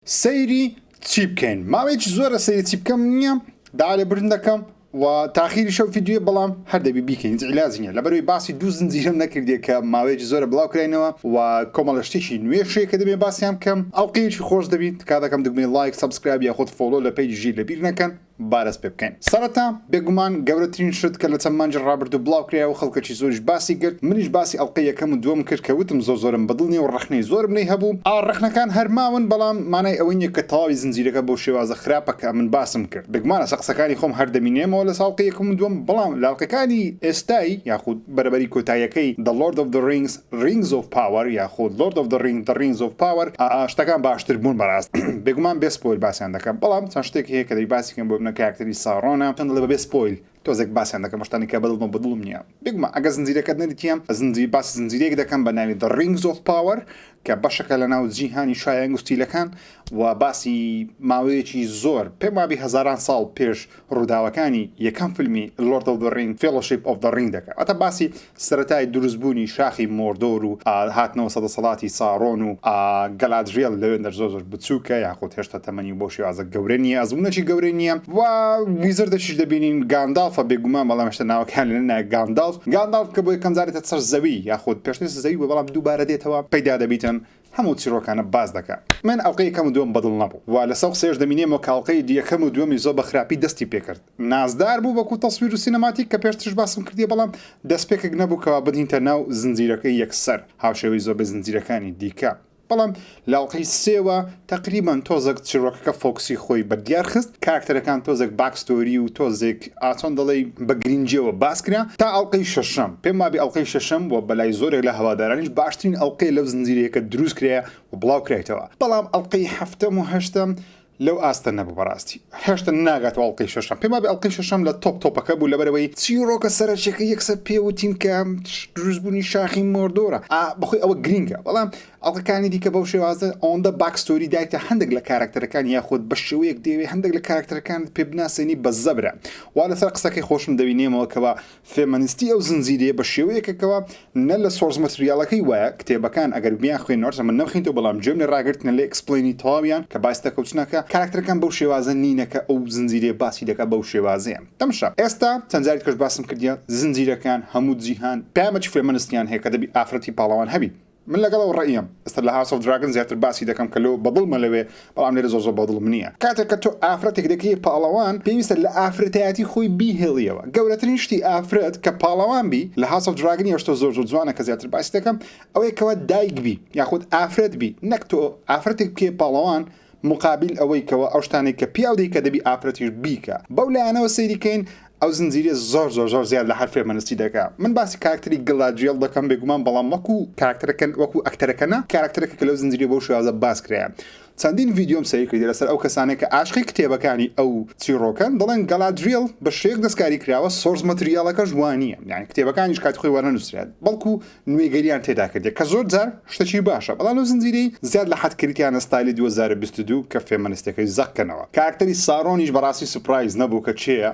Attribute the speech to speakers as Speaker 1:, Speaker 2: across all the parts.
Speaker 1: سەیری چی بکەین؟ ماوەیەکی زۆرە سەیری چی بکەم نییە داوا لێبوردن دەکەم و تاخیریشە و ڤیدیۆ بەڵام هەر دەبی بیکەین هیچ عیلاجی نییە لەبەرەوەی باسی دوو زنجیرەم نەکردیە کە ماوەیەکی زۆرە بڵاو کراینەوە و کۆمەڵە شتێکی نوێشەیە کە دەبێ باسیان بکەم ئەڵقەیەکی خۆش دەبی تکا دەکەم دگمەی like subscribe یاخود follow لە page ژیر لەبیر نەکەن. با دەست پێ بکەین. سەرەتا بێگومان گەورەترین شت کە لە چەند مانگی ڕابردوو بڵاو کرایەوە خەڵکەکی زۆریش باسی کرد، منیش باسی ئەڵقەی یەکەم و دووەم کرد کە وتم زۆر زۆرم بەدڵ نیە و ڕەخنەی زۆرم لێی هەبوو، ئا ڕەخنەکان هەر ماون بەڵام مانای ئەوەی نیە کە تەواوی زنجیرەکە بەو شێوازە خراپە کە ئەمن باسم کرد. بێگومان لەسەر قسەکانی خۆم هەر دەمینێمەوە لەسەر ئەڵقەی یەکەم و دووەم بەڵام لە ئەڵقەکانی ئێستای یاخود بەرەبەری کۆتاییەکەی The Lord of the Rings Rings of Power یاخود Lord of the Ring The Rings of Power شتەکان باشتر بوون بەڕاست بێگومان بێ spoil باسیان دەکەم بەڵام چەند شتێک هەیە کە دەبی باسی کەم بۆ منە کارکتەری ساڕۆنە چەند دەڵێ بەبێ spoil تۆزێک باسیان دەکەم شتانی کە بەدڵمە بەدڵم نییە بێگومان ئەگەر زنجیرەکەت نەدیتیە زنجیر باسی زنجیرەیەک دەکەم بە ناوی The Rings of Power کە بەشەکە لە ناو جیهانی شای ئەنگوستیلەکان و باسی ماوەیەکی زۆر پێم وابی هەزاران ساڵ پێش ڕووداوەکانی یەکەم فیلمی Lord of the Ring Fellowship of the Ring دەکات واتە باسی سەرەتای دروستبوونی شاخی مۆردۆر و هاتنەوە سەدەسەڵاتی ساڕۆن و گەلادریێل لەوێندەر زۆر زۆر بچووکە یاخود هێشتا تەمەنی بەو شێوازە گەورە نییە ئەزموونێکی گەورە نییە و wizard ێکیش دەبینین گانداڵفە بێگومان بەڵام هێشتا ناوەکان لێ نایە گانداڵف گانداڵف کە بۆ یەکەم جار دێتە سەر زەوی یاخود پێشتر زەوی بوو بەڵام دووبارە دێتەوە پەیدا دەبیتن هەموو چیڕۆکانە باس دەکا. من ئەڵقەی یەکەم و دووەم بەدڵ نەبوو و لەسەو قسەیەش دەمینێمەوە کە ئەڵقەی یەکەم و دووەمی زۆر بە خراپی دەستی پێکرد نازدار بوو وەکو تەسویر و cinematic کە پێشتریش باسم کردیە بەڵام دەستپێکێک نەبوو کەوا بنینتە ناو زنجیرەکەی یەکسەر هاوشێوەی زۆربەی زنجیرەکانی دیکە بەڵام لە ئەڵقەی سێوە تەقریبەن تۆزێک چیڕۆکەکە focus ی خۆی بە دیار خست کارکتەرەکان تۆزێک backstory و تۆزێک ئاچۆن دەڵێی بە گرینگیەوە باس کرا تا ئەڵقەی شەشەم پێم وابێ ئەڵقەی شەشەم و بەلای زۆرێک لە هەوادارانیش باشترین ئەڵقەیە لەو زنجیرەیە کە دروست کرایە و بڵاو کرایتەوە بەڵام ئەڵقەی حەفتەم و هەشتەم لەو ئاستە نەبوو بەڕاستی هێشتا ناگاتەوە ئەڵقەی شەشەم پێم وابێ ئەڵقەی شەشەم لە top top ەکە بوو لەبەرئەوەی چیڕۆکە سەرەکیەکە یەکسەر پێ وتین کە دروستبوونی شاخی مۆردۆرە ئا بەخۆی ئەوە گرینگە بەڵام ئەڵقەکانی دیکە بەو شێوازە ئەوەندە backstory دایتە هەندێک لە کارەکتەرەکان یاخود بە شێوەیەک دەیەوێ هەندێک لە کارەکتەرەکانت پێ بناسێنی بە زەبرە وا لەسەر قسەکەی خۆشم دەبینێمەوە کەوا feminist ی ئەو زنجیرەیە بە شێوەیەکە کەوا نە لە source material ەکەی وایە کتێبەکان ئەگەر بیان خوێنەوە من نەمخوێندەوە بەڵام گوێم لێ ڕاگرتنە لە explain ی تەواویان کە باس دەکە و چنەکە کارەکتەرەکان بەو شێوازە نینە کە ئەو زنجیرەیە باسی دەکات بەو شێوازەیە تەمشا ئێستا چەند جارێکش باسم کردیە زنجیرەکان هەموو جیهان پەیامێکی feminist یان هەیە کە دەبی ئافرەتی پاڵەوان هەبی من لەگەڵ ئەو ڕەئیەم ئێستا لە House of Dragon زیاتر باسی دەکەم کە لۆ بەدڵمە لەوێ بەڵام لێرە زۆر زۆر بەدڵم نییە کاتێک کە تۆ ئافرەتێک دەکەی پاڵەوان پێویستە لە ئافرەتایەتی خۆی بیهێڵیەوە گەورەترین شتی ئافرەت کە پاڵەوان بی لە House of Dragon یەوە زۆر زۆر جوانە کە زیاتر باسی دەکەم ئەوەیە کەوا دایک بی یاخود ئافرەت بی نەک تۆ ئافرەتێک بکەی پاڵەوان مقابل ئەوەی کەوا ئەو شتانەی کە پیاو دەیکا دەبی ئافرەتیش بیکا بەو لایەنەوە سەیری کەین ئەو زنجیرە زۆر زۆر زۆر زیاد لە هەر feminist ی دەکا من باسی کارکتەری گلادریێڵ دەکەم بێگومان بەڵام وەکو کارکتەرەکە وەکو ئەکتەرەکە نا کارکتەرەکە کە لەو زنجیرە بەو شێوازە باس کرایە چەندین ڤیدیۆم سەیر کردی لەسەر ئەو کەسانەی کە عاشقی کتێبەکانی ئەو چیڕۆکەن دەڵێن گەلادریێڵ بە شێوەیەک دەستکاری کراوە source material ەکەش وانییە یانی کتێبەکانیش کاتی خۆی وانەنووسرا بەڵکو نوێگەریان تێدا کردیە کە زۆر جار شتەکی باشە بەڵام لەو زنجیرەی زیاد لە حەد کردیانە ستایلی 2022 کە feminist ەکەی زەق کەنەوە کارکتەری سارۆنیش بەڕاستی surprise نەبوو کە کێیە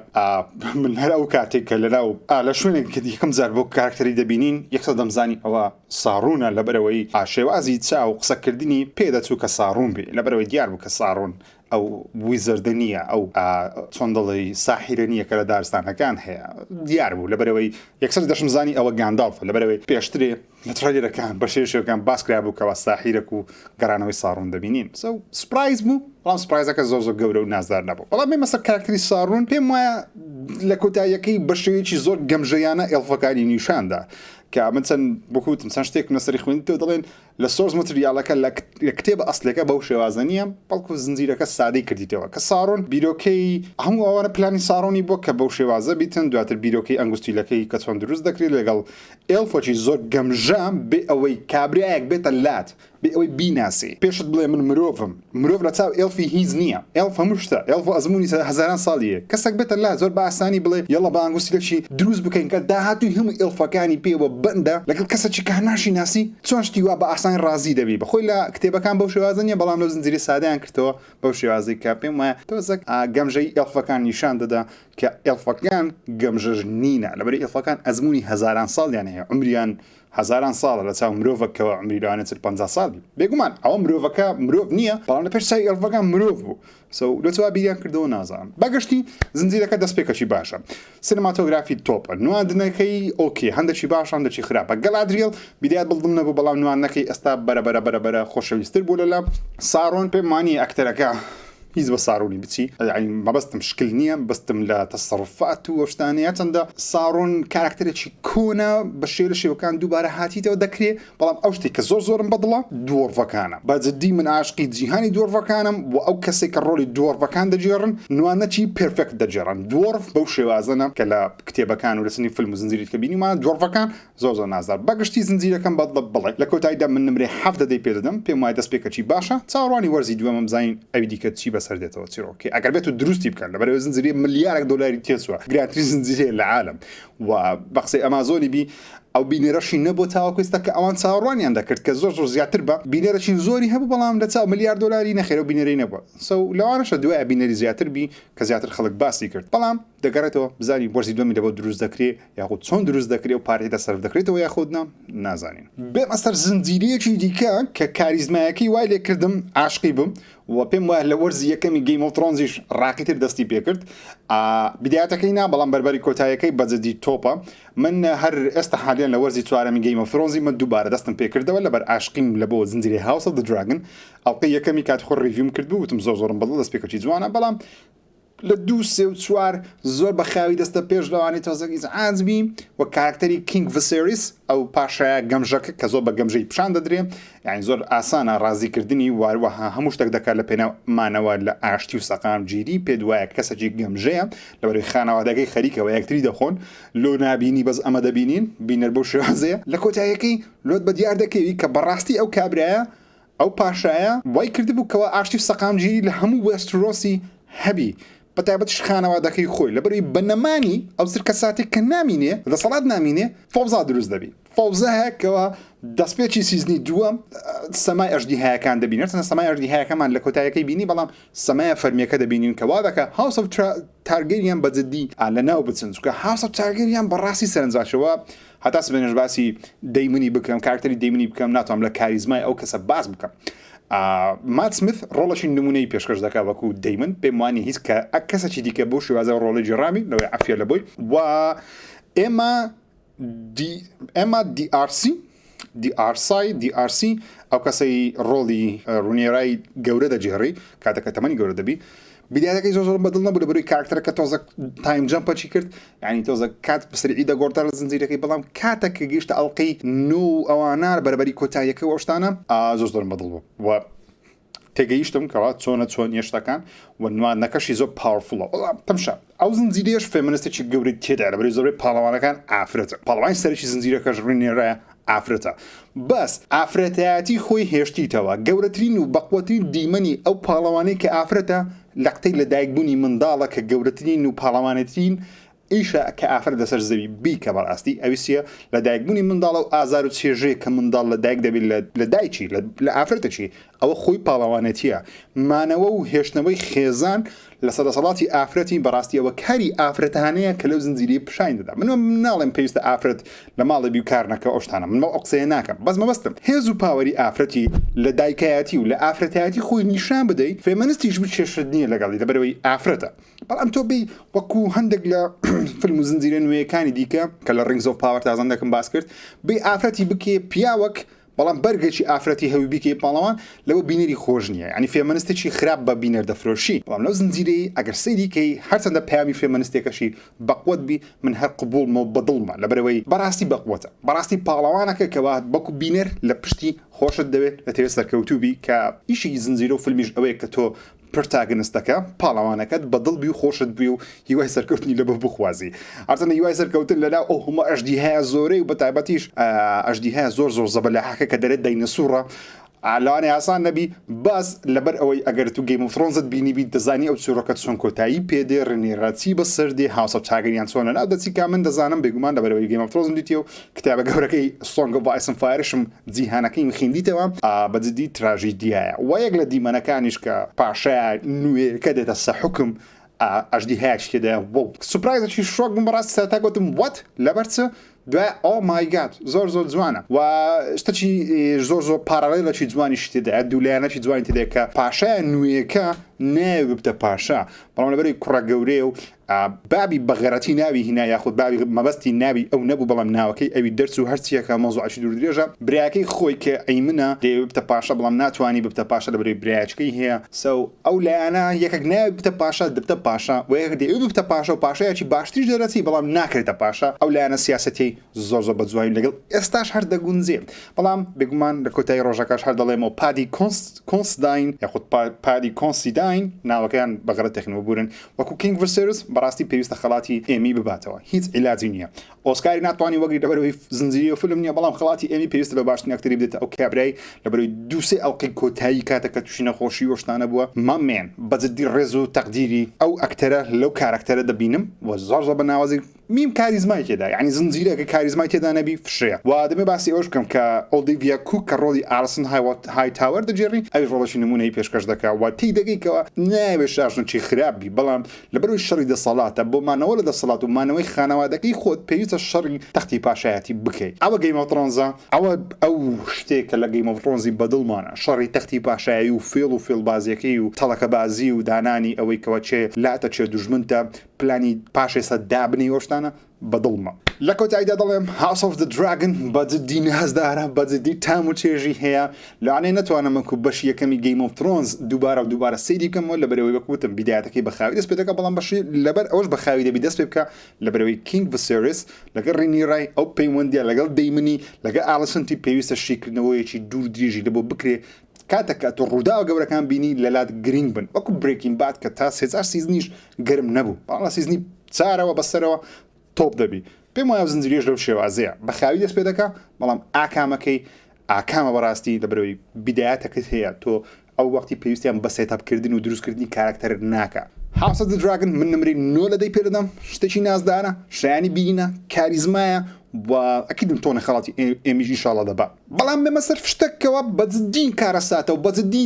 Speaker 1: من هەر ئەو کاتێک کە لەناو لە شوێنێک کە یەکەم جار بۆ کارکتەری دەبینین یەکسەر دەمزانی ئەوە ساڕونە لەبەرەوەی شێوازی چاو قسەکردنی پێدەچوو کە ساڕون بێ لەبەرەوەی دیار بوو کە ساڕون ئەو wizard ە نییە ئەو چۆن دەڵێی ساحیرە نییە کە لە دارستانەکان هەیە دیار بوو لەبەرەوەی یەکسەر دەشمزانی ئەوە گانداڵفە لەبەرەوەی پێشترێ لە trailer ەکان بە شێوەکان باس کرا بوو کەوا ساحیرەک و گەڕانەوەی ساڕون دەبینین so surprise بوو بەڵام surprise ەکە زۆر زۆر گەورە و نازدار نەبوو بەڵام بێمە سەر کارکتەری ساڕون پێم وایە لە کۆتاییەکەی بە شێوەیەکی زۆر گەمژەیانە ئێڵفەکانی نیشاندا کە من چەند بکوتم چەند شتێکم لەسەری خوێندیتەوە دەڵێن لە source material ەکە لە کتێبە ئەسلەکە بەو شێوازە نییە بەڵکو زنجیرەکە سادەی کردیتەوە کە سارۆن بیرۆکەی هەموو ئەوانە پلانی سارۆنی بۆ کە بەو شێوازە بیتن دواتر بیرۆکەی ئەنگوستیلەکەی کە چۆن دروست دەکرێت لەگەڵ ئێڵفۆکی زۆر گەمژە بێ ئەوەی کابرایەک بێتە لات بێ ئەوەی بیناسی پێشت بڵێ من مرۆڤم مرۆڤ لە چاو ئێڵفی هیچ نییە ئێڵف هەموو شتە ئێڵف ئەزموونی هەزاران ساڵیە کەسێک بێتە لا زۆر بە ئاسانی بڵێ یەڵا با ئەنگوستیلەکی دروست بکەین کە داهاتووی هەموو ئێڵفەکانی پێوە بەندە لەگەڵ کەسێکی کە ناشی ناسی چۆن شتی وا بە ئاسانی ڕازی دەبی بەخۆی لە کتێبەکان بەو شێوازە نییە بەڵام لەو زنجیرەی سادەیان کردەوە بەو شێوازەی کە پێم وایە تۆزەک گەمژەی ئێڵفەکان نیشان دەدا کە ئێڵفەکان گەمژەش نینە لەبەری ئێڵفەکان ئەزموونی هەزاران ساڵیان هەیە عومریان. هەزاران ساڵە لە چاو مرۆڤەکەوە عومری لەوانەیە 40 50 ساڵ بی. بێگومان ئەوە مرۆڤەکە مرۆڤ نییە بەڵام لە پێش چاوی ئێڵفەکان مرۆڤ بوو. so لۆ چ وا بیریان کردەوە نازانم. بەگشتی زنجیرەکە دەستپێکەکی باشە. سینەماتۆگرافی تۆپە. نواندنەکەی okay هەندێکی باشە هەندێکی خراپە. گەلادریێڵ بیدایەت بەدڵم نەبوو بەڵام نواندنەکەی ئێستا بەرە بەرە بەرە بەرە خۆشەویستر بوو لەلام. سارۆن پێم وانییە ئەکتەرەکە هیچ بە سارۆنی بچی یانی مەبەستم شکل نییە بەستم لە تەسەروفات و ئەو شتانەیە چەندە سارۆن کاراکتەرێکی کۆنە بە شێوە لە شێوەکان دووبارە هاتیتەوە دەکرێ بەڵام ئەو شتێک کە زۆر زۆرم بەدڵە dwarf ەکانە بە جدی من عاشقی جیهانی dwarf ەکانم و ئەو کەسێک کە ڕۆڵی dwarf ەکان دەگێڕن نوانەکی perfect دەگێڕن dwarf بەو شێوازەنە کە لە کتێبەکان و لە سنی فیلم و زنجیری کە بینیمان dwarf ەکان زۆر زۆر نازدار بەگشتی زنجیرەکەم بەدڵە بەڵێ لە کۆتاییدا من نمرەی حەفت دەدەی پێ دەدەم پێم وایە دەستپێکەکی باشە چاوەڕوانی وەرزی دووەمم بزانین ئەوی دیکە چی بەسەر دێتەوە چیرۆکی ئەگەر بێت و دروستی بکەن لەبەرئەوەی زنجیرەی ملیارێک دۆلاری تێچووە گرانترین زنجیرەیە لە عالەم و بە قسەی ئەمازۆنی بی ئەو بینەرەشی نەبوو تاوەکو ئێستا کە ئەوان چاوەڕوانیان دەکرد کە زۆر زۆر زیاتر بە بینەرەکی زۆری هەبوو بەڵام لە چاو ملیار دۆلاری نەخێر ئەو بینەرەی نەبووە so لەوانەشە دوایە بینەری زیاتر بی کە زیاتر خەڵک باسی کرد بەڵام دەگەڕێتەوە بزانین وەرزی دووەمی لەبۆ دروست دەکرێ یاخود چۆن دروست دەکرێ و پارەی لە سەرف دەکرێتەوە یاخود نا نازانین. بێمە سەر زنجیرەیەکی دیکە کە کاریزمایەکەی وای لێ کردم عاشقی بم و پێم وایە لە وەرزی یەکەمی Game of Thrones یش ڕاقیتر دەستی پێکرد بدایەتەکەی نا بەڵام بەربەری کۆتایەکەی بەجدی تۆپە من هەر ئێستا حالیان لە وەرزی چوارەمی Game of Thrones ی من دووبارە دەستم پێکردەوە لەبەر عاشقیم لە بۆ زنجیرەی House of the Dragon ئەڵقەی یەکەمی کاتی خۆ review م کرد بوو وتم زۆر زۆرم بەدڵ دەست پێکەکی جوانە بەڵام لە دوو سێ و چوار زۆر بە خاوی دەستە پێش لەوانەیە تۆزێک ئیزعاج بی و کارکتەری King ڤسێریس ئەو پاشایە گەمژەکە کە زۆر بە گەمژەی پیشان دەدرێ یعنی زۆر ئاسانە ڕازیکردنی واروەها هەموو شتێک دەکات لە پێناو مانەوە لە ئاشتی و سەقامگیری پێ دوایە کەسێکی گەمژەیە لەبەرەی خانەوادەکەی خەریکەوە یەکتری دەخۆن لۆ نابینی بەس ئەمە دەبینین بینەر بەو شێوازەیە لە کۆتاییەکەی لۆت بە دیار دەکەوی کە بەڕاستی ئەو کابرایە ئەو پاشایە وای کردبوو کەوا ئاشتی و سەقامگیری لە هەموو وێسترۆسی هەبی، بەتایبەتیش خانەوادەکەی خۆی، لەبەرئەوەی بە نەمانی ئەو چرکەساتەی کە نامینێ، دەسەڵات نامینێ، فەوزا دروست دەبی. فەوزایەک کەوا دەستپێکی season ی دووەم سەمای ئەژدیهایەکان دەبینین، هەرچەندە سەمای ئەژدیهایەکەمان لە کۆتاییەکەی بینی، بەڵام سەمایە فەرمییەکە دەبینین کە وا دەکا House of Targaryen بە جدی لەناو بچن، چونکە House of Targaryen بەڕاستی سەرنجڕاکێشە و هەتا سبەینێش باسی دەیمنی بکەم کارکتەری دەیمنی بکەم ناتوانم لە کاریزمای ئەو کەسە باس بکەم مات سمیث ڕۆڵەکی نمونەی پێشکەش دەکات وەکو دەیمن پێم وانی هیچ کە کەسێکی دیکە بۆ شێوازە ڕۆڵی گێڕامی لەوەی عەفیە لە بۆی و ئێمە دی ئێمە دی ئارسی دی ئارسای دی ئارسی ئەو کەسەی ڕۆڵی ڕونێرای گەورە دەگێڕی کاتەکە تەمەنی گەورە دەبی بیدایەتەکەی زۆر زۆرم بەدڵ نەبوو لەبەرەوەی کارکتەرەکە تۆزە time jump ەکی کرد یعنی تۆزە کات بەسەریعی دەگۆڕدا لە زنجیرەکەی بەڵام کاتێک کە گەیشتە ئەڵقەی نۆ و ئەوانە بەرەبەری کۆتاییەکە و ئەو شتانە زۆر زۆرم بەدڵ بوو و تێگەیشتم کەوا چۆنە چۆن شتەکان و نواندنەکەشی زۆر powerful ە بەڵام تەمشا ئەو زنجیرەیەش فێمنستێکی گەورەی تێدایە لەبەرەوەی زۆربەی پاڵەوانەکان ئافرەتن پاڵەوانی سەرەکی زنجیرەکەش ڕینێرایە ئافرەتە بەس ئافرەتایەتی خۆی هێشتیتەوە گەورەترین و بەقوەترین دیمەنی ئەو پاڵەوانەی کە ئافرەتە لەقتەی لەدایک بوونی منداڵە کە گەورەترین و پاڵەوانێترین ئیشە کە ئافرەت لەسەر زەوی بیکە بەڕاستی ئەوی چیە لەدایک بوونی منداڵە و ئازار و چێژەیە کە منداڵ لەدایک دەبێت لە دایکی لە ئافرەتەکی ئەوە خۆی پاڵەوانێتیە مانەوە و هێشتنەوەی خێزان لەسەر دەسەڵاتی ئافرەتی بەڕاستی ئەوە کاری ئافرەتانەیە کە لەو زنجیرەی پیشانی دەدا من ناڵێم پێویستە ئافرەت لە ماڵێ بی و کار نەکە ئەو شتانە من ئەو قسەیە ناکەم بەس مەبەستم هێز و power ی ئافرەتی لە دایکایەتی و لە ئافرەتایەتی خۆی نیشان بدەی فێمەنستیش بی کێشەت نییە لەگەڵی لەبەرئەوەی ئافرەتە بەڵام تۆ بی وەکو هەندێک لە فیلم و زنجیرە نوێیەکانی دیکە کە لە Rings of Power تازەندەکەم باس کرد بی ئافرەتی بکێ پیاوەک بەڵام بەرگێکی ئافرەتی هەوی بیکەی پاڵەوان لەوە بینەری خۆش نییە یانی فێمەنستێکی خراپ بە بینەر دەفرۆشی بەڵام لەو زنجیرەی ئەگەر سەیری کەی هەرچەندە پەیامی فێمەنستێکەشی بەقوەت بی من هەر قبوڵمە و بەدڵمە لەبەرئەوەی بەڕاستی بەقوەتە بەڕاستی پاڵەوانەکە کەوا وەکو بینەر لە پشتی خۆشت دەوێت دەتەوێت سەرکەوتوو بی کە ئیشی زنجیرە و فیلمیش ئەوەیە کە تۆ protagonist ەکە، پاڵەوانەکەت، بە دڵ بی و خۆشت بوێ و هیوای سەرکەوتنی لەبۆ بخوازی. هەرچەندە هیوای سەرکەوتن لەناو ئەو هەموو ئەژدیهایە زۆرەی و بەتایبەتیش ئەژدیهایە زۆر زۆر زەبەلاحەکە کە دەرێت دەینەسوڕە لەوانەیە ئاسان نەبی بەس لەبەر ئەوەی ئەگەر تو Game of Thrones ت بینیبی دەزانی ئەو چیرۆکە چۆن کۆتایی پێ دێ ڕینیرا چی بەسەر دێ House of Targaryen چۆن لەناو دەچی کە من دەزانم بێگومان لەبەرئەوەی Game of Thrones م دیتیە و کتابە گەورەکەی Song of Ice and Fire شم جیهانەکەیم خیندیتەوە بە جدی تراژیدیایە وە یەک لە دیمەنەکانیش کە پاشایە نوێیەکە دێتە سە حوکم ئەژدیهایەکی تێدایە wow surprise ێکی shock بووم بەڕاستی سەرەتا گوتم what لەبەر چ؟ دوای oh my god زۆر زۆر جوانە و شتەکی زۆر زۆر parallel ەکی جوانیشی تێدایە دوولایەنەکی جوانی تێدایە کە پاشایە نوێیەکە نایەوێ ببتە پاشا بەڵام لەبەرەی کوڕە گەورەیە و بابی بەغەرەتی ناوی هینا یاخود بابی مەبەستی ناوی ئەو نەبوو بەڵام ناوەکەی ئەوی دەرچوو هەرچیەکە مەوزوعەکی دوور درێژە براکەی خۆی کە ئەیمنە دەیەوێ ببتە پاشا بەڵام ناتوانی ببتە پاشا لەبەرەی برایەکەی هەیە so ئەو لایەنە یەکەک نایەوێ ببتە پاشا دەبتە پاشا و یەکەک دەیەوێ ببتە پاشا و پاشایەکی باشتریش دەرەچی بەڵام ناکرێتە پاشا ئەو لایەنە سیاسەتیەی زۆر زۆر بە جوانی لەگەڵ ئێستاش هەر دەگونجێ بەڵام بێگومان لە کۆتایی ڕۆژەکەش هەر دەڵێمەوە پادی کۆنسداین یاخود پادی کۆنسیداین ناوەکەیان بە غەڵەت دەخەن ببورن وەکو King ڤرسێرس بەڕاستی پێویستە خەڵاتی ئێمی بباتەوە هیچ عیلاجی نییە ئۆسکاری ناتوانی وەگری لەبەرەوەی زنجیرەی و فیلم نییە بەڵام خەڵاتی ئێمی پێویستە بە باشترین ئەکتەری بدێتە ئەو کابرای لەبەرەوەی دووسێ ئەڵقەی کۆتایی کاتە کە تووشی نەخۆشی و شتانە بووە مامێن بە جدی ڕێز و تەقدیری ئەو ئەکتەرە لەو کارەکتەرە دەبینم و زۆر زۆر بە ناوازی میم کاریزمای تێدا یعنی زنجیرە کە کاریزمای تێدا نەبی فشەیە و دەمێ باسی ئەوەش بکەم کە ئۆلیڤیا کوک کە ڕۆڵی ئالسن هایتاوەر دەگێڕی ئەویش ڕۆڵێکی نمونەیی پێشکەش دەکا و تێی دەگەی کەوا نایەوێ شاژنێکی خراپ بی بەڵام لەبەرئەوەی شەڕی دەسەڵاتە بۆ مانەوە لە دەسەڵات و مانەوەی خانەوادەکەی خۆت پێویستە شەڕی تەختی پاشایەتی بکەی ئەوە Game of Thrones ە ئەوە ئەو شتێک کە لە Game of Thrones ی بەدڵمانە شەڕی تەختی پاشایی و فێڵ و فێڵبازیەکەی و تەڵەکەبازی و دانانی ئەوەی کەوا کێ لاتە کێ دوژمنتە پلانی پاش ئێستا دابنێی ئەو شتانە بەدڵمە. لە کۆتاییدا دەڵێم House of the Dragon بە جدی نازدارە بە جدی تام و چێژی هەیە لەوانەیە نەتوانم وەکو بەشی یەکەمی Game of Thrones دووبارە و دووبارە سەیری بکەمەوە لەبەرئەوەی وەک وتم بیدایەتەکەی بە خاوی دەست پێ دەکات بەڵام بەشی لەبەر ئەوەش بە خاوی دەبی دەست پێ بکە لەبەرئەوەی King ڤسێرس لەگەڵ ڕینیرای ئەو پەیوەندیە لەگەڵ دەیمنی لەگەڵ ئالیسنتی پێویستە شیکردنەوەیەکی دوور درێژی لەبۆ بکرێ کاتێک کە تۆ ڕووداوە گەورەکان بینی لەلات گرینگ بن وەکو Breaking Bad کە تا سێجار season یش گەرم نەبوو بەڵام لە season ی چارەوە بەسەرەوە تۆپ دەبی پێم وایە زنجیرەش لەو شێوازەیە بە خاوی دەست پێ دەکا بەڵام ئاکامەکەی ئاکامە بەڕاستی لەبەرەوەی بیدایەتەکەت هەیە تۆ ئەو وەختی پێویستیان بە setup کردن و دروستکردنی کارکتەر ناکە House of the Dragon من نمرەی نۆ لە دەی پێ دەدەم شتێکی نازدارە شایانی بینە کاریزمایە و ئەکیدم تۆنە خەڵاتی ئێمیش ئینشاڵڵا دەبا بەڵام بێمە سەر شتەکەوە بە جدی کارەساتە و بە جدی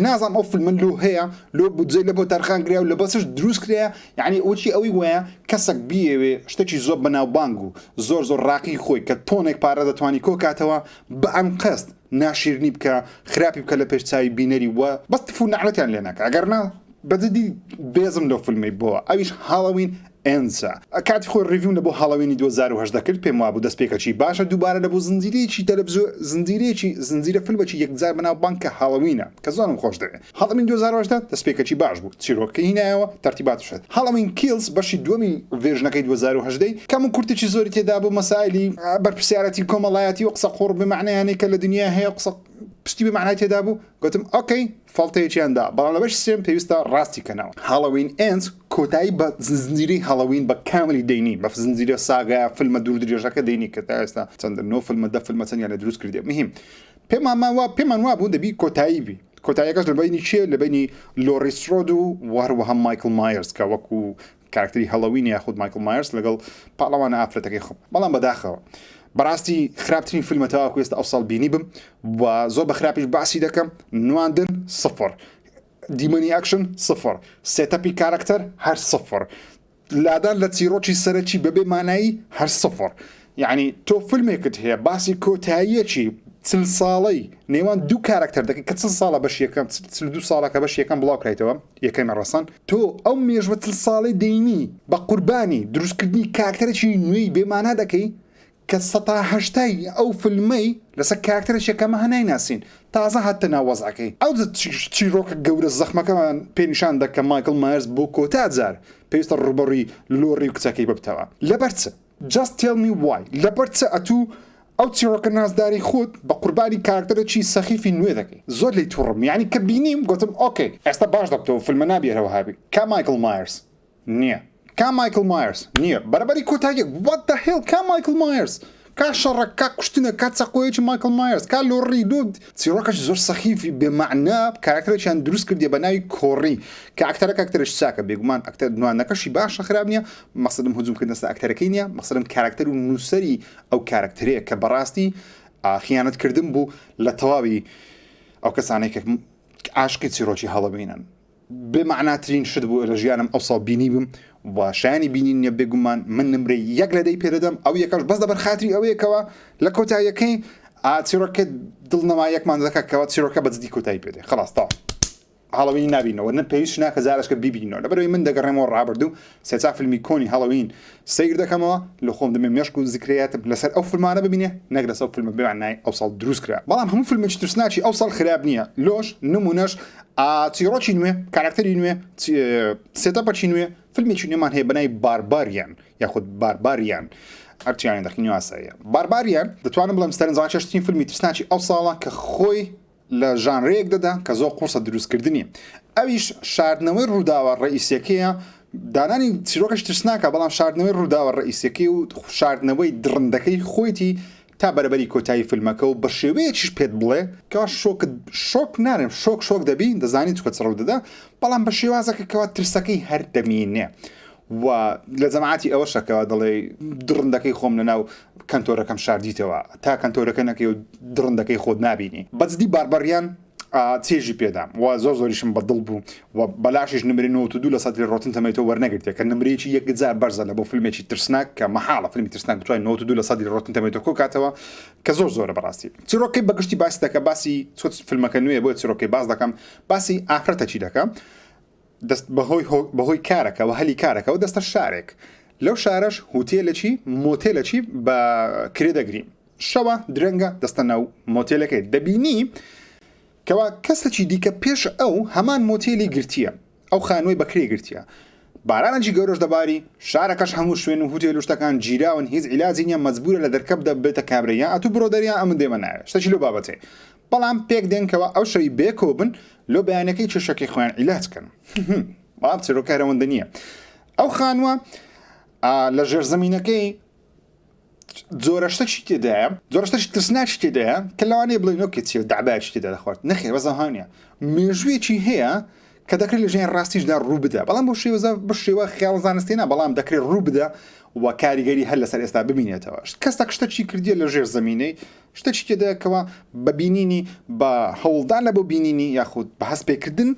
Speaker 1: نازانم ئەو فیلمە لۆ هەیە لۆ بودجەی لە بۆ تەرخان کرا و لە بەسش دروست کرایە یعنی ئەوچی ئەوەی وایە کەسێک بیەوێ شتێکی زۆر بەناوبانگ و زۆر زۆر ڕاقی خۆی کە تۆنێک پارە دەتوانی کۆکاتەوە بە ئەنقەست ناشیرنی بکە خراپی بکە لە پێش چاوی بینەری وە بەس تف و نەعلەتیان لێ ناکە ئەگەر نا بە جدی بێزم لەو فیلمەی بۆ ئەویش Halloween Ends ە کاتی خۆی review م لە بۆ Halloween ی 2018 کرد پێم وابوو دەستپێکەکی باشە دووبارە لە بۆ زنجیرەیەکی تەلەفزیۆ زنجیرەیەکی زنجیرە فیلمێکی یەکجار بەناوبانگ کە Halloween ە کە زۆرم خۆش دەوێ Halloween 2018 دەستپێکەکی باش بوو چیرۆکەکەی هینایەوە تەرتیبات شت Halloween Kills بەشی دووەمی version ەکەی 2018 کەم و کورتێکی زۆری تێدا بوو مەسایلی بەرپرسیارەتی کۆمەڵایەتی و قسە قۆڕ بێ مەعنایانەی کە لە دنیا هەیە قسە پشتی بێ مەعنای تێدا بوو گوتم okay فەڵتەیەکیان دا بەڵام لە بەشی سێم پێویستە ڕاستی کەنەوە Halloween Ends کۆتایی بە زنجیرەی Halloween بە کاملی دەینی بە زنجیرە saga فیلمە دوور درێژەکە دەینی کە تا ئێستا چەندە نۆ فیلمە دە فیلمە چەندیان لە دروست کردێ مهم پێمان وا پێمان وابوو دەبی کۆتایی بی کۆتاییەکەش لە بینی چیە لە بینی لۆری سترۆد و هەروەها مایکل مایرز کە وەکو کارکتەری Halloween یاخود مایکل مایرز لەگەڵ پاڵەوانە ئافرەتەکەی خۆم بەڵام بەداخەوە بەڕاستی خراپترین فیلمە تاوەکو ئێستا ئەو ساڵ بینی بم و زۆر بە خراپیش باسی دەکەم نواندن سفر دیمەنی ئەکشن سفر setup ی کارکتەر هەر سفر لادان لە چیرۆکی سەرەکی بەبێ مانایی هەر سفر یعنی تۆ فیلمێکت هەیە باسی کۆتاییەکی چل ساڵەی نێوان دوو کارکتەر دەکەی کە چل ساڵە بەش یەکەم چل دوو ساڵە کە بەش یەکەم بڵاو کرایتەوە یەکەمی ڕەسەن تۆ ئەو مێژوە چل ساڵەی دەینی بە قوربانی دروستکردنی کارکتەرێکی نوێی بێمانا دەکەی کە سەتا هەشتای ئەو فیلمەی لەسەر کارکتەرێکە کە مە نایناسین تازە هاتە ناو وەزعەکەی ئەو چیرۆکە گەورە زەخمەکەمان پێ نیشان دە کە مایکڵ مایەرز بۆ کۆتا جار پێویستە ڕووبەڕووی لۆری و کچەکەی ببتەوە لەبەر چ؟ Just tell me why لەبەر چ ئەتوو ئەو چیڕۆکە نازدارەی خۆت بە قوربانی کارەکتەرێکی سەخیفی نوێ دەکەی زۆر لێی توڕەم یانی کە بینیم گۆتم okay ئێستا باش دەبتەوە فلمە نابی هەرەوەها بی کا مایکڵ مایەرس نیە کا مایکڵ مایەرس نیە بەرەبەری کۆتاییەک what the hell کا مایکڵ مایەرس کا شەڕە کا کوشتنە کا چەقۆیەکی مایکڵ مایەرس کا لۆڕی لۆ چیڕۆکەکی زۆر سەخیفی بێ مەعنا کارەکتەرێکیان دروست کردیە بە ناوی کۆڕی کە ئەکتەرەکە ئەکتەرێکی چاکە بێگومان ئەکتەر نواندنەکەشی باشە خراپ نیە مەقسەدم هجوم کردنە سەر ئەکتەرەکەی نیە مەقسەدم کارەکتەر و نووسەری ئەو کارەکتەرەیە کە بەڕاستی خیانەت کردن بوو لە تەواوی ئەو کەسانەی کە عاشقی چیڕۆکی Halloween ن. بێ مەعناترین شت بوو لە ژیانم ئەو ساڵ بینیبم و شایانی بینین نیە بێگومان من نمرەی یەک لە دەی پێدەدەم ئەو یەکەش بەس لەبەر خاتری ئەوەیە کەوا لە کۆتاییەکەی چیرۆکە دڵنەواییەکمان دەکات کەوا چیرۆکە بە جدی کۆتایی پێدێ خلاص تەواو هەڵەوینی نابینەوە نە پێویست ناکە جارێکە بیبینەوە لەبەرەوەی من دەگەڕێمەوە ڕابردوو سێ فیلمی کۆنی هەڵەوین سەیر دەکەمەوە لە خۆم دەمێ مێشک و زیکرەیاتم لەسەر ئەو فیلمانە ببینێ نەک لەسەر ئەو فیلمە بمانای ئەو ساڵ دروست کرا بەڵام هەموو فیلمێکی ترسناکی ئەو ساڵ خراپ نییە لۆش نمونەش چیرۆکی نوێ کاراکتەری نوێ setup ەکی نوێ فیلمێکی نوێمان هەیە بەناوی Barbarian یاخود Barbarian هەرچیانە دەخینی ئاساییە Barbarian دەتوانم بڵێم سەرنجڕاکێشترین فیلمی ترسناکی ئەو ساڵە کە خۆی لە ژانرەیەک دەدا کە زۆر قورسە دروستکردنی ئەویش شاردنەوەی ڕووداوە ڕئیسیەکەیە دانانی چیرۆکەش ترسناکە بەڵام شاردنەوەی ڕووداوە ڕئیسیەکەی و شاردنەوەی دڕندەکەی خۆیتی تا بەرەبەری کۆتایی فیلمەکە و بە شێوەیەکیش پێت بڵێ کەوا شۆکت شۆک نارێم شۆک شۆک دەبی دەزانی چکە چ ڕوودەدا بەڵام بە شێوازەکە کەوا ترسەکەی هەر دەمینێ و لە جەماعەتی ئەوەشە کەوا دەڵێ دڕندەکەی خۆم لەناو کەنتۆرەکەم شاردیتەوە تا کەنتۆرەکە نەکەی و دڕندەکەی خۆت نابینی بەجدی Barbarian چێژی پێدام و زۆر زۆریشم بە دڵ بوو و بەلاشیش نمرەی 92 لە سەد Rotten Tomato وەرنەگرتێ کە نمرەیەکی یەکجار بەرزە لە بۆ فیلمێکی ترسناک کە مەحاڵە فیلمی ترسناک بتوانێت 92 لە سەدی Rotten Tomato کۆ کاتەوە کە زۆر زۆرە بەڕاستی چیرۆکەی بەگشتی باس دەکە باسی چۆت فیلمەکە نوێ بۆ چیرۆکەی باس دەکەم باسی ئافرەتەکی دەکە دەست بەهۆی بەهۆی کارەکەوە هەلی کارەکەەوە دەستە شارێک لەو شارەش هوتێلەکی مۆتێلەکی بە کرێ دەگری شەوە درەنگە دەستە ناو مۆتێلەکەی دەبینی کەوا کەسەکی دیکە پێش ئەو هەمان مۆتێلی گرتیە ئەو خانووی بەکرێ گرتیە بارانێکی گەورەش دەباری شارەکەش هەموو شوێن و هوتێل و شتەکان گیراون هیچ عیلاجی نیە مەجبورە لە دەرکە بدە بێتە کابرا یان ئەتوو بڕۆ دەریا ئەمن دێمە ناوێ شتەکی لەو بابەتەی بەڵام پێک دێن کەوا ئەو شەوی بێکەوە بن لۆ بەیانەکەی کێشەکەی خۆیان عیلاج کەن بەڵام چیرۆکە هەر ئەوەندە نییە ئەو خانووە لە ژێرزەمینەکەی جۆرە شتەکی تێدایە جۆرە شتەکی ترسناکی تێدایە کە لەوانەیە بڵێن okay چیە دەعبایەکی تێدا دەخوارد نەخێر بەس ئەوها نییە مێژوویەکی هەیە کە دەکرێت لە ژیانی ڕاستیشدا ڕوو بدا بەڵام بۆ شێوەزە بە شێوە خیاڵ زانستی نا بەڵام دەکرێت ڕوو بدا و کاریگەری هەر لەسەر ئێستا ببینێتەوە کەسێک شتەکی کردیە لە ژێر زەمینەی شتێکی تێدایە کەوا بە بینینی بە هەوڵدان لە بۆ بینینی یاخود بە هەست پێکردن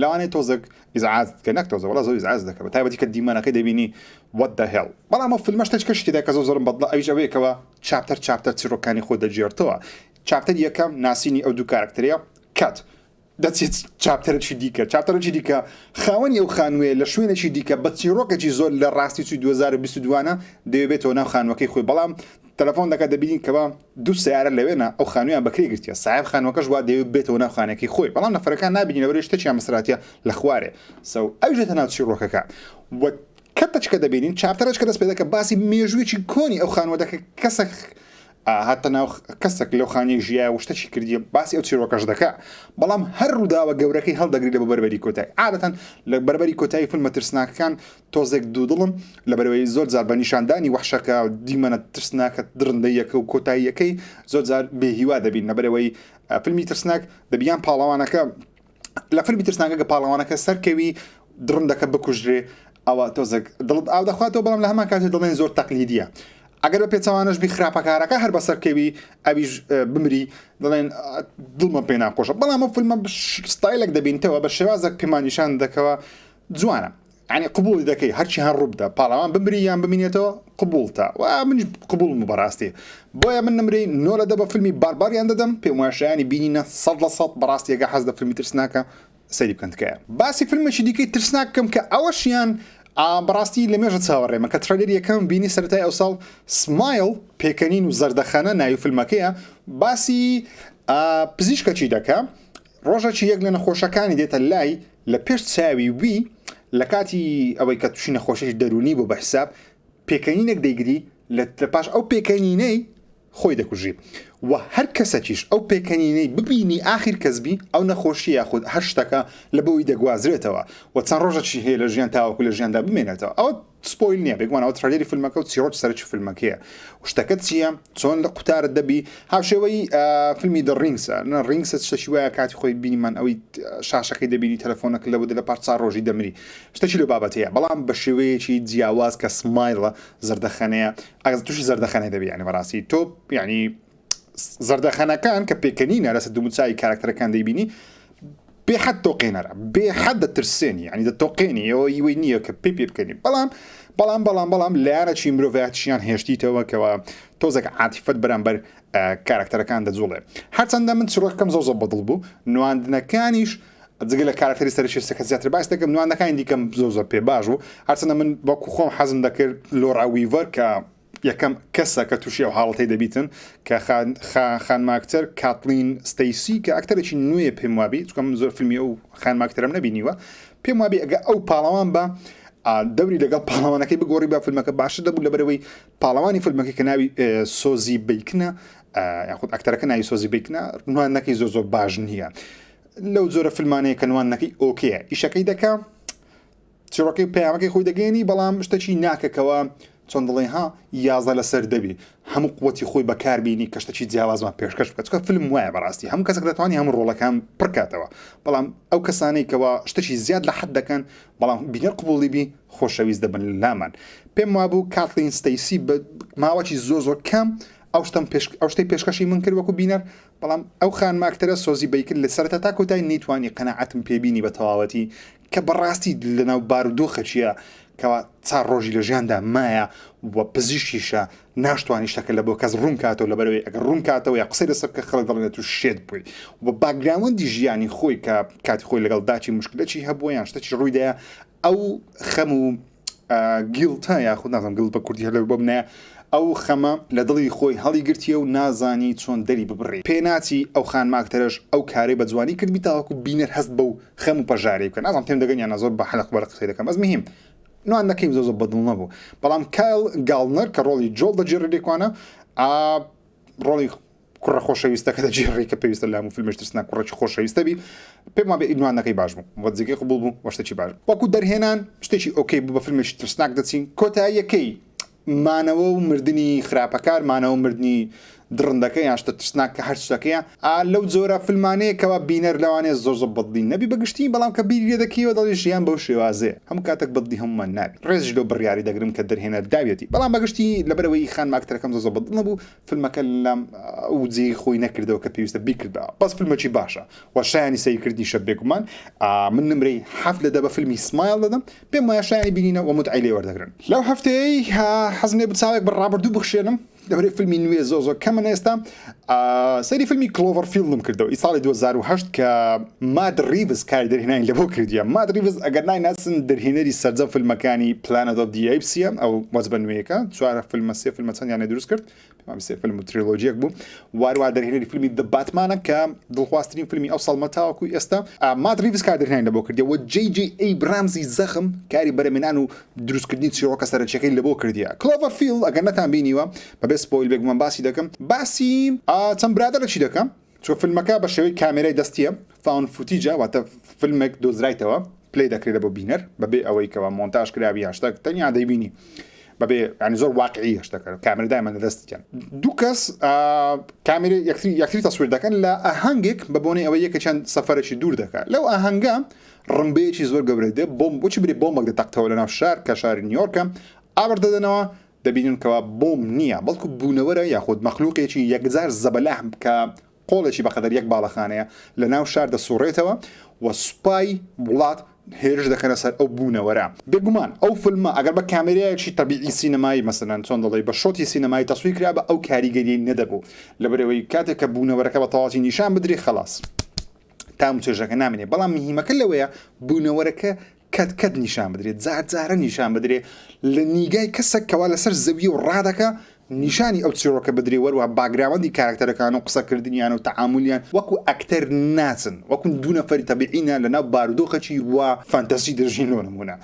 Speaker 1: لەوانەیە تۆزێک ئیزعاج بکە نەک تۆزە وەڵا زۆر ئیزعاج دەکە بە تایبەتی کە دیمەنەکەی دەبینی what the hell بەڵام ئەو فیلمە شتێک کەشی تێدا کە زۆر زۆرم بەدڵە ئەویش ئەوەیە کەوا chapter chapter چیرۆکانی خۆی دەگێڕتەوە chapter یەکەم ناسینی ئەو دوو کارکتەرەیە cut دەچێت chapter ێکی دیکە chapter ێکی دیکە خاوەنی ئەو خانووەیە لە شوێنێکی دیکە بە چیرۆکێکی زۆر لە ڕاستی چوی 2022 دەیەوێتەوە ناو خانووەکەی خۆی بەڵام تەلەفۆن دەکات دەبینین کەوا دوو سەیارە لەوێنە ئەو خانوویان بەکرێ گرتیە سایب خانووەکەش وا دەیەوێت بێتەوە ناو خانەکەی خۆی بەڵام نەفەرەکان نابینی لەبەرئەوەی شتێکیان بەسەرهاتیە لە خوارێ so ئەویش دێتە ناو چیڕۆکەکە و کەتەچکە دەبینین chapter ەچکە دەست پێ دەکە باسی مێژوویەکی کۆنی ئەو خانووە دەکە کەسێک هاتە ناو کەسێک لەو خانیە ژیایە و شتەکی کردیە باسی ئەو چیرۆکەش دەکا بەڵام هەر ڕووداوە گەورەکەی هەڵدەگری لە بۆ بەربەری کۆتایی عادەتەن لە بەربەری کۆتایی فیلمە ترسناکەکان تۆزێک دوودڵم لەبەرئەوەی زۆر جار بە نیشاندانی وەحشەکە دیمەنە ترسناکە دڕندەیەکە و کۆتاییەکەی زۆر جار بێهیوا دەبین لەبەرئەوەی فیلمی ترسناک دەبیان پاڵەوانەکە لە فیلمی ترسناکە کە پاڵەوانەکە سەرکەوی دڕندەکە بکوژرێ ئەوە تۆزێک دڵت ئاو دەخواتەوە بەڵام لە هەمان کاتی دڵێن زۆر تەقلیدیە ئەگەر بە پێچەوانەش بی خراپەکارەکە هەر بەسەرکەوی ئەویش بمری دەڵێن دڵمە پێ ناخۆشە بەڵام ئەو فیلمە ستایلێک دەبینتەوە بە شێوازێک پێمان نیشان دەکەوە جوانە یانی قبوڵی دەکەی هەرچی هەر ڕووبدا پاڵەوان بمری یان بمینێتەوە قبوڵتە و منیش قبوڵم بەڕاستی بۆیە من نمرەی نۆ لە دە بە فیلمی Barbarian دەدەم پێم وایە شایانی بینینە 100% بەڕاستی ئەگەر حەز لە فیلمی ترسناکە سەیری بکەن تکایە باسی فیلمێکی دیکەی ترسناک بکەم کە ئەوەشیان بەڕاستی لە مێژە چاوەڕێمە کە trailer یەکەم بینی سەرەتای ئەو ساڵ Smile پێکەنین و زەردەخەنە ناوی فیلمەکەیە باسی پزیشکەکی دەکە ڕۆژەکی یەک لە نەخۆشەکانی دێتە لای لە پێش چاوی وی لە کاتی ئەوەی کە تووشی نەخۆشیی دەروونی بوو بە حساب پێکەنینێک دەیگری لە پاش ئەو پێکەنینەی خۆی دەکوژی و هەر کەسەکیش ئەو پێکەنینەی ببینی ئاخیر کەس بی ئەو نەخۆشی یاخود هەر شتەکە لە بۆی دەگوازرێتەوە و چەند ڕۆژەکی هەیە لە ژیان تاوەکو لە ژیاندا بمێنێتەوە ئەوە spoil نییە بێگومان ئەوە trailer ی فیلمەکە و چیرۆکی سەرەکی فیلمەکەیە و شتەکە چییە چۆن لە قوتارت دەبی هاوشێوەی فیلمی The Rings ە نە Rings ە شتەکی وایە کاتی خۆی بینیمان ئەوەی شاشەکەی دەبینی تەلەفۆنەکە لەوە لە پاش چار ڕۆژی دەمری شتەکی لەو بابەتەیە بەڵام بە شێوەیەکی جیاواز کە Smile ە زەردەخەنەیە ئەگەر تووشی زەردەخەنەی دەبی یعنی بەڕاستی تۆ یعنی زەردەخەنەکان کە پێکەنینە لەسەر دوموچاوی کارکتەرەکان دەیبینی. بێحەد تۆقێنەرە بێحەد دەترسێنی یعنی دەتۆقێنی ئەوە ئیوەی نییە کە پێ پێ بکەنی بەڵام بەڵام بەڵام بەڵام لایەنەکی مرۆڤایەتیشیان هێشتیتەوە کەەوە تۆزێک عاتیفەت بەرامبەر کارکتەرەکان دەجوڵێ هەرچەندە من چیڕۆکەکەم زۆر زۆر بەدڵ بوو نواندنەکانیش جگە لە کارکتەری سەرەکی سەکە زیاتر باس دەکەم نواندەکانی دیکەم زۆر زۆر پێ باش بوو هەرچەندە من وەکو خۆم حەزم دەکرد لۆرا ویڤەر کە یەکەم کەسە کە تووشی ئەو حاڵەتەی دەبیتن کە خانماکتەر کاتلین ستەیسی کە ئەکتەرێکی نوێ پێم وابی چونکە من زۆر فیلمی ئەو خانماکتەرم نەبینیوە پێم وابی ئەگە ئەو پاڵەوان بە دەوری لەگەڵ پاڵەوانەکەی بگۆڕی بە فیلمەکە باشتر دەبوو لەبەرەوەی پاڵەوانی فیلمەکە کە ناوی سۆزی بیکنە یاخود ئەکتەرەکە ناوی سۆزی بیکنە نواندنەکەی زۆر زۆر باش نییە لەو جۆرە فیلمانەیە کە نواندنەکەی okay یە ئیشەکەی دەکا چیڕۆکەی پەیامەکەی خۆی دەگەیەنی بەڵام شتەکی ناکەکەوە چۆن دەڵێ ها 11 لەسەر دەبی هەموو قوتی خۆی بەکاربینی کە شتەکی جیاوازمان پێشکەش بکە چونکە فیلم وایە بەڕاستی هەموو کەسێک دەتوانانی هەموو ڕۆڵەکان پڕکاتەوە بەڵام ئەو کەسانەی کەوا شتەکی زیاد لە حەد دەکەن بەڵام بینەر قبوڵی بی خۆشەویست دەبن لامان پێم وابوو کاتلین ستەیسی بە ماوەکی زۆر زۆر کەم ئەو شتم پێش ئەو شتەی پێشکەشی من کرد وەکو بینەر بەڵام ئەو خانمە ئەکتەرە سۆزی بەیکر لە سەرەتا تا کۆتایی نەیتوانی قەناعەتم پێبینی بە تەواوەتی کە بەڕاستی لەناو بارودۆخەکیە کەوا چار ڕۆژی لە ژیاندا مایە و پزیشکیشە ناشتوانی شتەکە لە بۆ کەس ڕوون کاتەوە لەبەرەوەی ئەگەر ڕوون کاتەوە یا قسەی لەسەر بکە خەڵک دەڵێن تو شێت بووی و background ی ژیانی خۆی کە کاتی خۆی لەگەڵ داچی مشکلەکی هەبووە یان شتەکی ڕوویدایە ئەو خەم و guilt ە یاخود نازانم guilt بە کوردی هەر لەو بۆم نایە ئەو خەمە لە دڵی خۆی هەڵیگرتیە و نازانی چۆن دەری ببڕی پێناچی ئەو خانمە ئەکتەرەش ئەو کارەی بە جوانی کردبی تاوەکو بینەر هەست بەو خەم و پەژارەی بکە نازانم تێم دەگەن یان نا زۆر بە حەلەق بەلەق قسەی دەکەم بەس مهم نواندنەکەیم زۆر زۆر بەدڵ نەبوو بەڵام کایل گاڵنەر کە ڕۆڵی جۆڵ دەگێڕی لێکوانە ئا ڕۆڵی کوڕە خۆشەویستەکە دەگێڕی کە پێویستە لە هەموو فیلمێکی ترسناک کوڕێکی خۆشەویستە بی پێم وابێ نواندنەکەی باش بوو وە جێگەی قبوڵ بوو وە شتێکی باش بوو وەکو دەرهێنان شتێکی okay بوو بە فیلمێکی ترسناک دەچین کۆتاییەکەی مانەوە و مردنی خراپەکار، مانەوە و مردنی دڕندەکە یان شتە ترسناکە هەر شتەکەیە، ئا لەو جۆرە فیلمانەیە کەوا بینەر لەوانەیە زۆر زۆر بەدڵی نەبی بە گشتی، بەڵام کە بیری لێ دەکەیەوە دەڵێی ژیان بەو شێوازەیە، هەموو کاتێک بەدڵی هەموومان نابی، ڕێزیش لەو بڕیارەی دەگرم کە دەرهێنەر داویەتی، بەڵام بە گشتی لەبەرئەوەی خانمە ئەکتەرەکەم زۆر زۆر بەدڵ نەبوو، فیلمەکە لام ئەو جێی خۆی نەکردەوە کە پێویستە بیکردبا، بەس فیلمەکی باشە و شایانی سەیرکردنیشە بێگومان، من نمرەی حەفت لە دە بە فیلمی Smile دەدەم. پێم وایە شایانی بینینە و موتعەی لێ وەردەگرن. لەو هەفتەیەی حەزم لێ بوو چاوێک بە ڕابردوو بخشێنم لەبەرئەوەی فیلمی نوێ زۆر زۆر کەمن ئێستا سەیری فیلمی Cloverfield م کردەوە ئی ساڵی 2008 کە مات ڕیڤز کاری دەرهێنانی لەبۆ کردیە مات ڕیڤز ئەگەر نایناسن دەرهێنەری سەرجەم فیلمەکانی Planet of the Apes ە ئەو وەجبە نوێیەکە چوار فیلمە سێ فیلمە چەندیانە دروست کرد سێ فیلم و trilogy یەک بوو واروا دەرهێنەری فیلمی The Batman ە کە دڵخوازترین فیلمی ئەو ساڵمە تاوەکو ئێستا مات ریڤز کار دەرهێنانی لەبۆ کردیە و جەی جەی ئەیبرامزی زەخم کاری بەرەمێنان و دروستکردنی چیرۆکە سەرەکیەکەی لەبۆ کردیە Cloverfield ئەگەر نەتان بینیوە بەبێ spoil بێگومان باسی دەکەم باسی چەند برادەرێکی دەکەم چونکە فیلمەکە بە شێوەی کامێرای دەستیە found footage ە واتە فیلمێک دۆزرایتەوە play دەکرێت بۆ بینەر بەبێ ئەوەی کەوا مۆنتاژ کرابی یان شتێک تەنیا دەیبینی بەبێ ینی زۆر واقعی شتەکە کامێرا دایمە لە دەستیان دوو کەس کامێرە یەکتری یەکتری تەسویر دەکەن لە ئاهەنگێک بە بۆنەی ئەوەی یەکێکیان سەفەرێکی دوور دەکات لەو ئاهەنگە ڕمبەیەکی زۆر گەورە دێ بۆم بۆچی برێ بۆمبێک دەتەقتەوە لە ناو شار کە شاری نیویۆرکە ئاوڕ دەدەنەوە دەبینن کەوا بۆمب نییە، بەڵکو بوونەوەرە یاخود مەخلوقێکی یەکجار زەبەلاح کە قۆڵێکی بەقەدەر یەک باڵەخانەیە لەناو شار دەسوڕێتەوە و سوپای وڵات هێرش دەکەنە سەر ئەو بوونەوەرە. بێگومان ئەو فیلمە ئەگەر بە کامێرایەکی تەبیعی سینەمایی مەسەلەن چۆن دەڵێی بە shot ی سینەمایی تەسویر کرابا ئەو کاریگەریەی نەدەبوو لەبەرئەوەی کاتێک کە بوونەوەرەکە بە تەواوەتی نیشان بدرێ خەڵاس تام و چێژەکە نامێنێ بەڵام مهیمەکە لەوەیە بوونەوەرەکە کەت کەت نیشان بدرێت جار جارە نیشان بدرێ لە نیگای کەسەک کەوا لەسەر زەویە و ڕادەکا نیشانی ئەو چیڕۆکە بدرێ وەروە background ی کارەکتەرەکان و قسەکردنیان و تەعامولیان وەکو ئەکتەر ناچن وەکو دوو نەفەری تەبیعینە لەناو بارودۆخەکی وا فانتەزی دەژین لۆ نمونە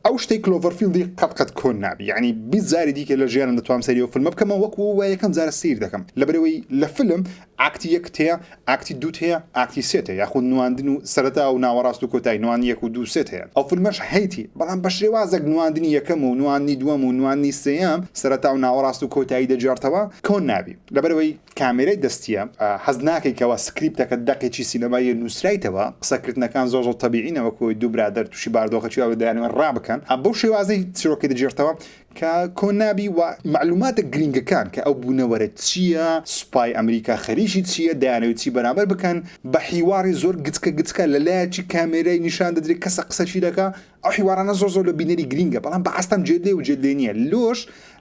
Speaker 1: ئەو شتەی Cloverfield ی قەت قەت کۆن نابی یعنی 20 جاری دیکە لە ژیانم دەتوانم سەیری ئەو فیلمە بکەمەوە وەکو وا یەکەم جارە سەیر دەکەم لەبەرئەوەی لە فیلم act ی یەکت هەیە act ی دووت هەیە act ی سێت هەیە یاخود نواندن و سەرەتا و ناوەڕاست و کۆتایی نواندنی یەک و دوو سێت هەیە ئەو فیلمەش هەیتی بەڵام بە شێوازێک نواندنی یەکەم و نواندنی دووەم و نواندنی سێیەم سەرەتا و ناوەڕاست و کۆتایی دەگێڕتەوە کۆن نابی لەبەرئەوەی کامێرای دەستیە حەز ناکەی کەوا سکریپتەکە دەقێکی سینەماییە نوسرایتەوە قسەکردنەکان زۆر زۆر تەبیعینە وەکو ئەوەی دوو برادەر توشی باردۆخەکی وا بن دەیانەوێت. ڕابکەن بەو شێوازەی چیرۆکەی دەگێڕتەوە کە کۆن نابی و مەعلوماتە گرینگەکان کە ئەو بوونەوەرە چییە، سوپای ئەمریکا خەریکی چییە، دەیانەوێت چی بەرامبەر بکەن، بە حیواڕی زۆر گچکە گچکە لە لایەکی کامێرای نیشان دەدرێت کەسە قسەکی دەکا، ئەو حیوارانە زۆر زۆر لە بینەری گرینگە بەڵام بە ئاستەم جێ لێ و جێ لێ نییە لۆش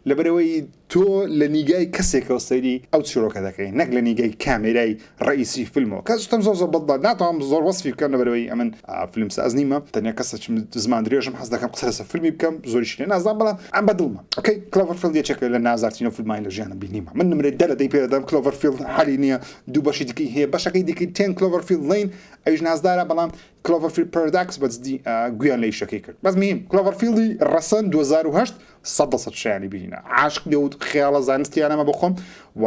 Speaker 1: لەبەرئەوەی تۆ لە نیگای کەسێکەوە سەیری ئەو چیرۆکە دەکەی نەک لە نیگای کامێرای ڕەئیسی فیلمەوە کە شتم زۆر زۆر بەدڵە ناتوانم زۆر وەسفی بکەم لەبەرئەوەی ئەمن فیلم ساز نیمە تەنیا کەسێکم زمان درێژم حەز دەکەم قسە لەسەر فیلمی بکەم زۆریش لێ نازانم بەڵام ئەم بەدڵمە okay Cloverfield یەکێکە لە نازدارترین ئەو فیلمانەی لە ژیانم بینیمە من نمرەی دە لە دەی پێ دەدەم Cloverfield حەلی نییە دوو بەشی دیکەی هەیە بەشەکەی دیکەی Ten Cloverfield Lane ئەویش نازدارە بەڵام Cloverfield Paradox بە جدی گویان لە ئیشەکەی کرد بەس مهم Cloverfield ی ڕەسەن 2008 100% شایانی بینینە عاشق لەو خەیاڵە زانستیانەمە بۆ خۆم و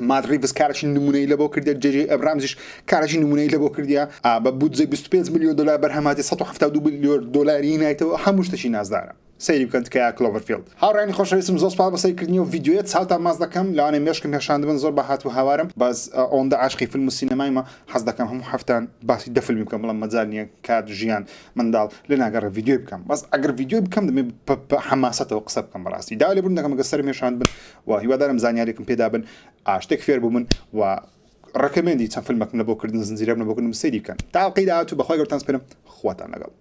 Speaker 1: مات ڕیڤز کارێکی نمونەی لە بۆ کردە جێ جەی ئەبرامزیش کارێکی نمونەی لە بۆ کردە بە بودجەی 25 میلیۆن دلار بەرهەماتی 172 میلیۆن دلاری نایتەوە هەموو شتێکی نازدارە سەیری بکەن تکایە Cloverfield. هاوڕێیانی خۆشەویستم زۆر سوپاس بۆ سەیرکردنی ئەو ڤیدیۆیە چاوتان ماچ دەکەم لەوانەیە مێشکم هێشاندبن زۆر بە هات و هاوارم بەس ئەوەندە عاشقی فیلم و سینەمایمە حەز دەکەم هەموو هەفتان باسی دە فیلمی بکەم بەڵام مەجال نییە کات ژیان منداڵ لێ ناگەڕێ ڤیدیۆی بکەم بەس ئەگەر ڤیدیۆی بکەم دەمێ بە حەماسەتەوە قسە بکەم بەڕاستی داوای لێبوردن دەکەم ئەگەر سەرم هێشاندبن و هیوادارم زانیارێکم پێدابن شتێک فێر بووبن و recommend ی چەند فیلمەکم لە بۆ کردن زنجیرەم لە بۆ کردن سەیری بکەن تا ئەڵقەی داهاتوو بەخوای گەورەتان سپێرم خواتان لەگەڵ.